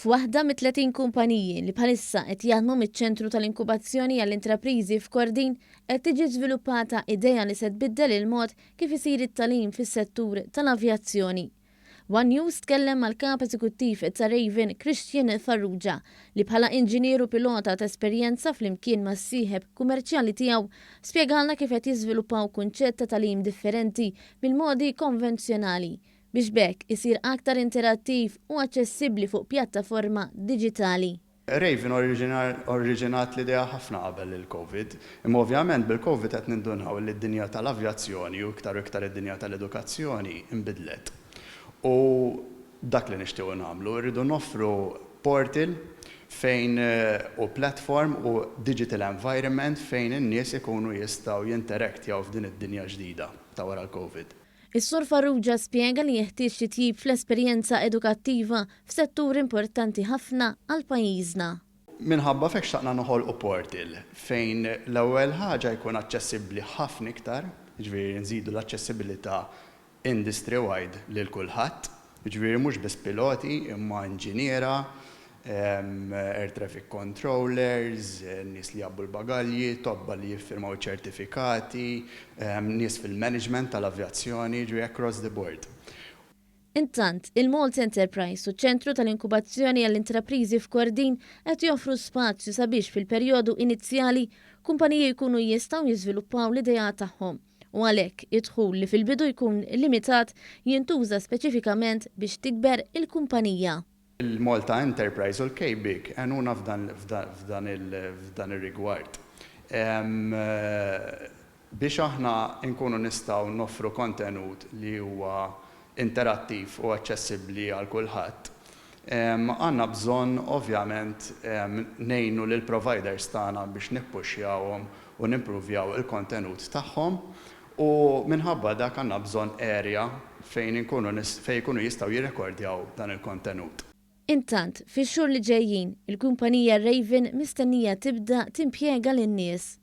F'waħda mit-30 kumpaniji li bħalissa qed jaħdmu miċ-ċentru tal-inkubazzjoni għall-intrapriżi f'Kordin qed tiġi żviluppata idea li se tbiddel il-mod kif isir it-tagħlim fis-settur tal-avjazzjoni. One News tkellem mal-Kap Eżekuttiv ta' Raven Christian Farrugia li bħala inġinier u pilota ta' esperjenza flimkien mas-sieħeb kummerċjali tiegħu spjegalna kif qed jiżviluppaw kunċett ta' tagħlim differenti mill-modi konvenzjonali biex b'hekk isir aktar interattiv u aċċessibbli fuq pjattaforma diġitali. Raven oriġinat l-idea ħafna qabel il-Covid. Imma ovvjament bil-Covid qed nindunaw li d-dinja tal-avjazzjoni u iktar u iktar id-dinja tal-edukazzjoni nbidlet. U dak li nixtiequ nagħmlu, irridu noffru portal fejn u platform u digital environment fejn in-nies ikunu jistgħu jinteraktjaw f'din id-dinja ġdida ta' wara l-Covid. Is-Sur Farrugia spjega li jeħtieġ titjib fl-esperjenza edukattiva f'settur importanti ħafna għal pajjiżna. Minħabba f'hekk xtaqna noħolqu portal fejn l-ewwel ħaġa jkun aċċessibbli ħafna iktar, jiġifieri nżidu l-aċċessibilità industry wide lil kulħadd, jiġifieri mhux biss piloti imma inġiniera, air traffic controllers, nies li jgħabbu l-bagalji, tobba li jiffirmaw iċ-ċertifikati, nies fil-management tal-avjazzjoni, jiġifieri across the board. Intant, il-Malta Enterprise u ċ-Ċentru tal-Inkubazzjoni għall-Intrapriżi f'Kordin qed joffru spazju sabiex fil-perjodu inizjali kumpaniji jkunu jistgħu jiżviluppaw l-idea tagħhom u għalhekk id-dħul li fil-bidu jkun limitat jintuża speċifikament biex tikber il-kumpanija. Il-Malta Enterprise u l-KBIC għenuna f'dan ir-rigward. Biex aħna nkunu nistgħu noffru kontenut li huwa interattiv u aċċessibbli għal kulħadd, għandna bżonn ovvjament ngħinu lill-providers tagħna biex nippuxjawhom u nimpruvjaw il-kontenut tagħhom u minħabba dak għandna bżonn area fejn inkunu fejn ikunu jistgħu jirrekordjaw dan il-kontenut. Intant, fix-xhur li ġejjin, il-kumpanija Raven mistennija tibda timpjega lin-nies.